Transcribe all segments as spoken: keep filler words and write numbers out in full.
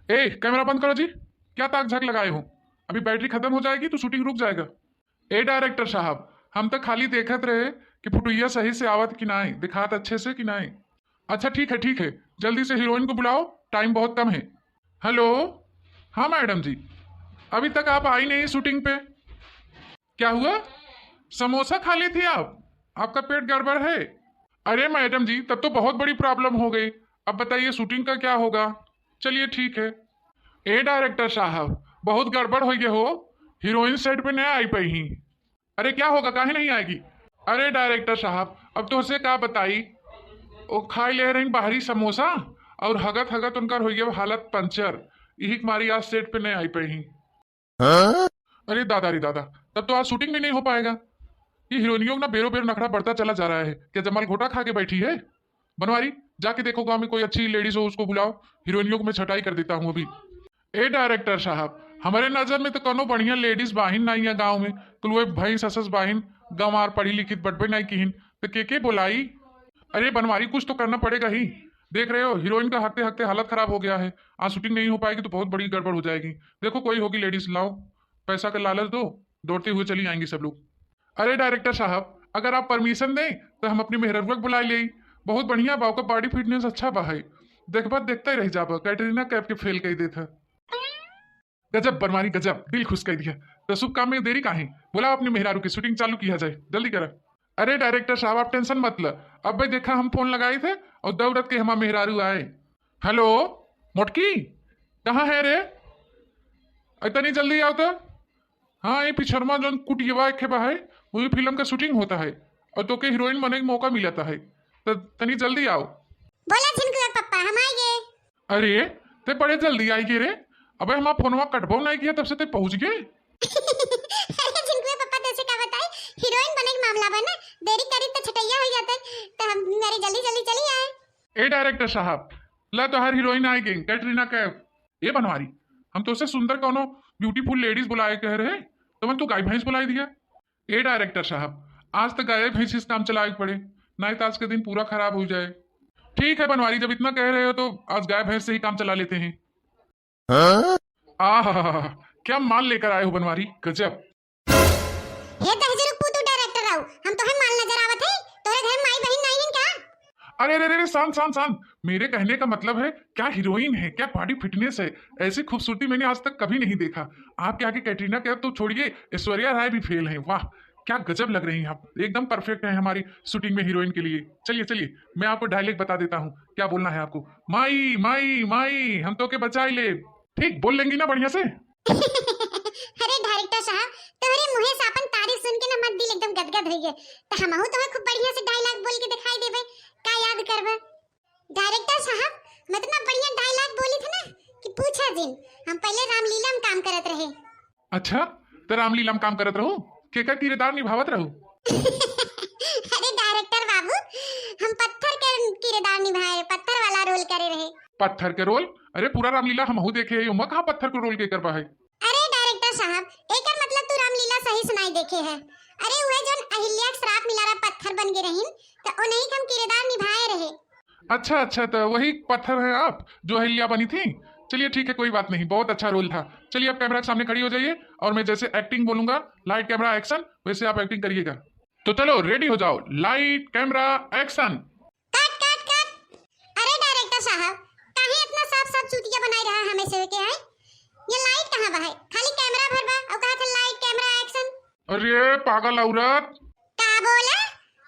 ए, कैमरा बंद करो जी। क्या ताक झाक लगाए हो? अभी बैटरी खत्म हो जाएगी तो शूटिंग रुक जाएगा। ए डायरेक्टर साहब, हम तो खाली देखत रहे कि फुटुइया सही से आवत कि नाई, दिखात अच्छे से कि नाई। अच्छा ठीक है, ठीक है, जल्दी से हीरोइन को बुलाओ, टाइम बहुत कम है। हेलो, हाँ मैडम जी, अभी तक आप आई नहीं शूटिंग पे। क्या हुआ? समोसा खा ली थी आप? आपका पेट गड़बड़ है? अरे मैडम जी, तब तो बहुत बड़ी प्रॉब्लम हो गई। अब बताइए शूटिंग का क्या होगा? चलिए ठीक है। ए डायरेक्टर साहब, बहुत गड़बड़ हो गया हो, हीरोइन सेट पे नहीं आई पाई ही। अरे क्या होगा, काहे नहीं आएगी? अरे डायरेक्टर साहब, अब तोहसे का बताई, ओ खाई ले रही बाहरी समोसा और हगत हगत उनकर हो गया हालत पंचर, यही के मारी आज सेट पे नहीं आई पाई ही। अरे दादा रे दादा, तब तो आज शूटिंग भी नहीं हो पाएगा। ये हीरोइनियों का ना बेरो बेर नखड़ा बढ़ता चला जा रहा है। क्या जमाल घोटा खा के बैठी है? बनवारी, जाके देखो गाँव में कोई अच्छी लेडीज हो, उसको बुलाओ, हीरोइनियों को मैं छटाई कर देता हूँ अभी। ए डायरेक्टर साहब, हमारे नजर में तो कोनो बढ़िया लेडीज बाहिन नहीं है गाँव में, कुल वही भैंस असस बाहिन, गंवार पढ़ी लिखित बटबे नहीं किहिन, तो के के बोलाई? अरे बनवारी, कुछ तो करना पड़ेगा ही। देख रहे हो हीरोइन का हकते हकते हालत खराब हो गया है, आज शूटिंग नहीं हो पाएगी तो बहुत बड़ी गड़बड़ हो जाएगी। देखो कोई होगी लेडीज, लाओ, पैसा का लालच दो, दौड़ते हुए चली आएंगी सब लोग। अरे डायरेक्टर साहब, अगर आप परमिशन दें तो हम अपनी मेहररुआ के बुला ले। बहुत बढ़िया बा, ओकर बॉडी फिटनेस अच्छा बा है, देखबा देखते रह जाबा, कैटरीना कैफ के फेल कर देत है। गजब बनवारी गजब, दिल खुश कर दिया। तो शुभ काम में देरी काहे? बुलाओ अपने मेहरारू की, शूटिंग चालू किया जाए, जल्दी करा। अरे डायरेक्टर साहब, आप टेंशन मत ल, अब भाई देखा हम फोन लगाए थे और दौड़त के हमार मेहरारू आए। हेलो मोटकी, कहाँ है रे? अरे तनी जल्दी आओ तो। हाँ, ये पिछरमा जौन कुटियवा एक बा है, वही फिल्म का शूटिंग होता है और तोके हीरोइन बने के मौका मिलता है, तो तनी जल्दी आओ। बोला झिनकुआ पप्पा, हम आए गए। अरे, ते बड़े जल्दी आई गए रे। अबे हमार फोनवा कटबो नहीं किया, तब से ते पहुँच गए। अरे झिनकुआ पप्पा, तैसे का बताई, हीरोइन बने के मामला बा ना, देरी करी तो छटैया हो जाते, तो हम मेरे जल्दी जल्दी चली आए। ए डायरेक्टर साहब, ला तोहार हीरोइन आई गई, कैटरीना कैफ। ए बनवारी, हम तो उससे सुंदर कोनो ब्यूटीफुल लेडीज बुलाए कह रहे, तो मन तू गाय भैंस बुलाई दिया। ए डायरेक्टर साहब, आज तो गाय भैंस से काम चलाए के पड़े, नहीं तो आज के दिन पूरा खराब हो जाए। ठीक है बनवारी, जब इतना कह रहे हो तो आज गाय भैंस से ही काम चला लेते हैं। आहा, क्या माल लेकर आए हो बनवारी, गजब। हे दहजरुक पूतू डायरेक्टर राव, हम तोहे माल नजर आवत है? तोरे घर माई बहिन नहीं है क्या? अरे अरे अरे, शांत शांत शांत। मेरे कहने का मतलब है, क्या हीरोइन है, क्या बॉडी फिटनेस है, ऐसी खूबसूरती मैंने आज तक कभी नहीं देखा। आपके आगे कैटरीना कैफ तो छोड़िए, ऐश्वर्या राय भी फेल है। वाह, क्या गजब लग रही हैं आप, एकदम परफेक्ट है हमारी शूटिंग में हीरोइन के लिए। चलिए चलिए, मैं आपको डायलॉग बता देता हूँ, क्या बोलना है आपको। माई माई माई, हम तोके बचाई ले। ठीक बोल लेंगी ना बढ़िया से? अरे डायरेक्टर साहब, तोहरे मुँहे से अपन तारीफ सुन के ना हमार दिल एकदम गदगद हो गए। तो हमहू तोहे खूब बढ़िया से डायलॉग बोल के दिखाई देबे, का याद करबे? डायरेक्टर साहब, मैं इतना बढ़िया डायलॉग बोली थी ना कि पूछा जिन। हम पहले रामलीला में काम करत रहे। अच्छा, तो रामलीला में काम करत रहू? केकर किरदार निभावत रहू? अरे डायरेक्टर बाबू, हम पत्थर के किरदार निभाए, पत्थर वाला रोल करे रहे। पत्थर के रोल? अरे पूरा रामलीला हमहू देखे है, ओमा कहाँ पत्थर के रोल केकर बा है? अरे डायरेक्टर साहब, एकर मतलब तू रामलीला सही सुनाई देखे है। अरे उहे जौन अहिल्या के श्राप मिला रहा, पत्थर बन के रहीन, तो उन्हीं के हम किरदार निभाए रहे। अच्छा अच्छा, तो वही पत्थर हैं आप जो अहिल्या बनी थी। चलिए ठीक है, कोई बात नहीं, बहुत अच्छा रोल था। चलिए आप कैमरा के सामने खड़ी हो जाइए और मैं जैसे एक्टिंग बोलूंगा, लाइट कैमरा एक्शन, वैसे आप एक्टिंग करिएगा। तो चलो रेडी हो जाओ, light camera action. Cut cut cut. अरे डायरेक्टर साहब, काहे इतना साफ साफ चूतिया बनाए रहा है हमेशा के, हैं? ये लाइट कहाँ बा है? खाली कैमरा भर बा और कहा था लाइट कैमरा एक्शन। अरे पागल औरत। का बोला?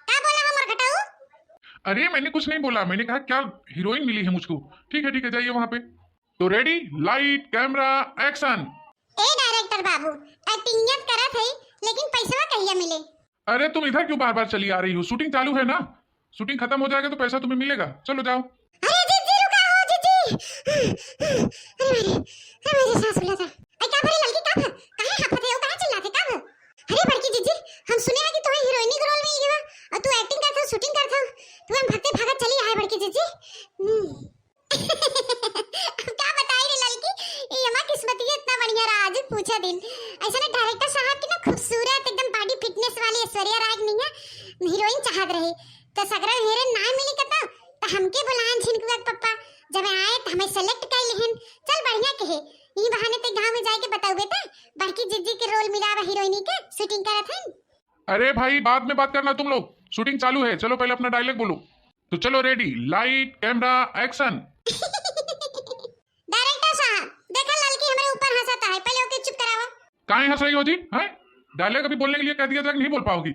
का बोला हमर घटाऊ? अरे मैंने कुछ नहीं बोला, मैंने कहा क्या हीरोइन मिली है मुझको। ठीक है ठीक है, जाइए वहां पे। तो रेडी, लाइट कैमरा एक्शन। ए डायरेक्टर बाबू, एक्टिंग करत है लेकिन पैसवा कहिया मिले? अरे तुम इधर क्यों बार बार चली आ रही हो, शूटिंग चालू है ना, शूटिंग खत्म हो जाएगा तो पैसा तुम्हें मिलेगा। चलो जाओ। अरे जीजी रुका हो जीजी। अरे मेरे, अरे मेरे सांस फूला था। आई का भरे ललकी का भर? काहे हाफत है, वो काहे चिल्लाते का भर? अरे बड़की जीजी, हम सुने हैं कि तुम्हें हीरोइनी का रोल मिल गया और तू एक्टिंग करता हो, शूटिंग करता हो, तो हम भगते भागत चली आए बड़की जीजी। हम्म। अब का बताई रे ललकी, ये हमार किस्मतिया इतना बढ़िया रहा, आज पूछा दिन। ऐसा ना डायरेक्टर साहब की ना खूबसूरत एकदम बॉडी फिटनेस वाली ऐश्वर्या राय नहीं है, हीरोइन चाहत रहे, तो सगरा हीरोइन ना मिली कता, तो हमके बुलाएं झिनकुआ के पप्पा, जब आए तो हमें सेलेक्ट कर लेहन। चल बढ़िया कहे, ई बहाने ते गाँव में जाए के बताउबे त बड़की जिज्जी के रोल मिलावा हीरोइनी के, शूटिंग करत हन। अरे भाई, बाद में बात करना तुम लोग, शूटिंग चालू है, चलो पहले अपना डायलॉग बोलो। तो चलो, ready, light, camera, action. Director साहब, देखा ललकी हमरे ऊपर हंसत है, पहले ओके चुप करावा। काहे हंस रही हो जी? हैं? डायलॉग अभी बोलने के लिए कह दिया था कि नहीं बोल पाओगी,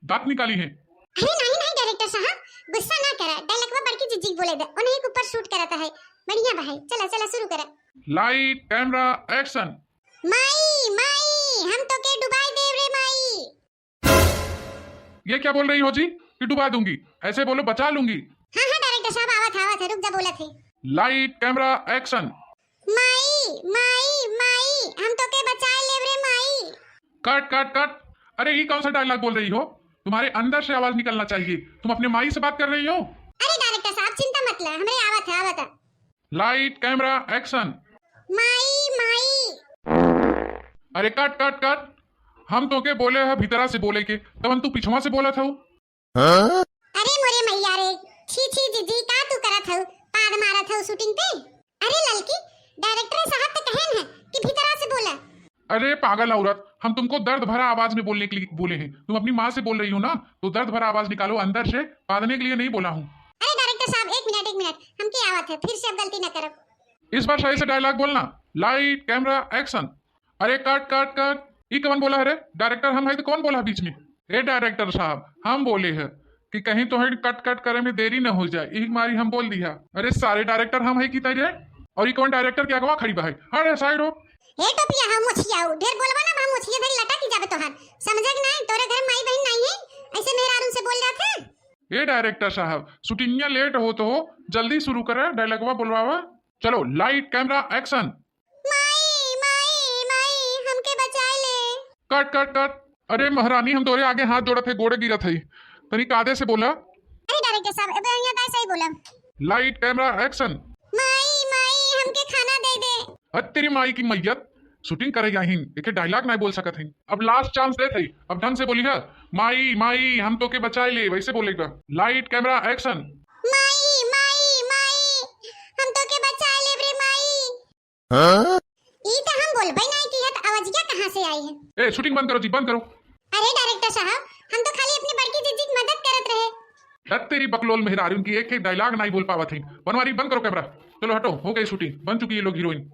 दांत निकाली है। अरे नहीं नहीं डायरेक्टर साहब, गुस्सा ना करा, डायलॉगवा बड़की जिज्जी के बोले दे, उन्हीं के ऊपर शूट कराता है। बढ़िया बा है, चला चला शुरू करा। Light, camera, action. माई माई, हम तोके डुबाई देब रे माई। ये क्या बोल रही हो जी कि डुबा दूंगी? ऐसे बोलो, बचा लूंगी। हाँ हाँ डायरेक्टर साहब, आवत है, आवत है, रुक जा, बोलत है। Light, camera, action. माई माई माई, हम तोके बचाए लेब रे माई। Cut cut cut. अरे, ये कौन सा डायलॉग बोल रही हो? तुम्हारे अंदर से आवाज निकलना चाहिए। तुम अपने माई से बात कर रही हो? अरे डायरेक्टर साहब, चिंता मत ला, हमरे आवत है, आवत है। Light, camera, action. माई माई। अरे कट कट कट। हम तोके बोले है भीतरा से बोले के, तवन तू पिछवा से बोलत हऊ। अरे मोरे मैया रे, छी छी जिज्जी, का तू करत हऊ? पाद मारत हऊ शूटिंग पे? अरे ललकी, डायरेक्टर साहब तो कहन है कि भीतरा से बोला। अरे पागल औरत, हम तुमको दर्द भरा आवाज में बोलने के लिए बोले हैं, तुम अपनी माँ से बोल रही हो ना, तो दर्द भरा आवाज निकालो अंदर से, पादने के लिए नहीं बोला हूँ। अरे डायरेक्टर साहब, एक मिनट, एक मिनट, हमके आवत है, फिर से अब गलती न करब। इस बार सही से डायलॉग बोलना। Light, camera, action. अरे कट कट कट, ई कवन बोला है रे? डायरेक्टर हम है तो कौन बोला है बीच में? ए डायरेक्टर साहब, हम बोले है कि कहीं तोहरे कट कट करे में देरी न हो जाए, यही मारी हम बोल दिया। अरे सारे डायरेक्टर हम है की तई रे? और ई कौन डायरेक्टर के अगवा खड़ी बा है? हट रे साइड हो। ए टोपिया, हम मोछिया हो, ढेर बोलबा ना, हम मोछिया धरी लटा की जाबे तोहार। समझे कि नहीं? तोरे घर माई बहन नहीं है, ऐसे मेहरारू से बोल जात है। ए डायरेक्टर साहब, शूटिंगिया लेट होत हो, जल्दी शुरू करे, डायलॉगवा बोलवावा। चलो, लाइट, कैमरा, एक्शन। माई माई माई, हमके बचाए ले। Cut cut cut. अरे महारानी, हम तोरे आगे हाथ जोड़त है, गोड़े गिरत है, तनी कादे से बोला। अरे डायरेक्टर साहब, अब यहाँ का सही बोला। Light, camera, action. माई माई, हमके खाना दे दे। हद तेरी माई की मैयत, शूटिंग करे गया हिन, एक डायलॉग नहीं बोल सकत हिन। अब लास्ट चांस देत है, अब ढंग से बोली है, माई माई, हम तोके बचाए ले, वैसे बोलेगा। Light, camera, action. माई माई माई, हम तोके बचाए लेब रे माई। हाँ? ई तो हम बोलबे नहीं की है, तो आवाजिया कहाँ से आई है? ए, शूटिंग बंद करो जी, बंद करो। अरे डायरेक्टर साहब, हम तो खाली अपनी बड़की जिज्जी की मदद करत रहे। हद तेरी बकलोल मेहरारू की, एक एक डायलॉग नहीं बोल पावत है। बनवारी, बंद करो कैमरा। चलो हटो, हो गई शूटिंग, बन चुकी है लोग हीरोइन।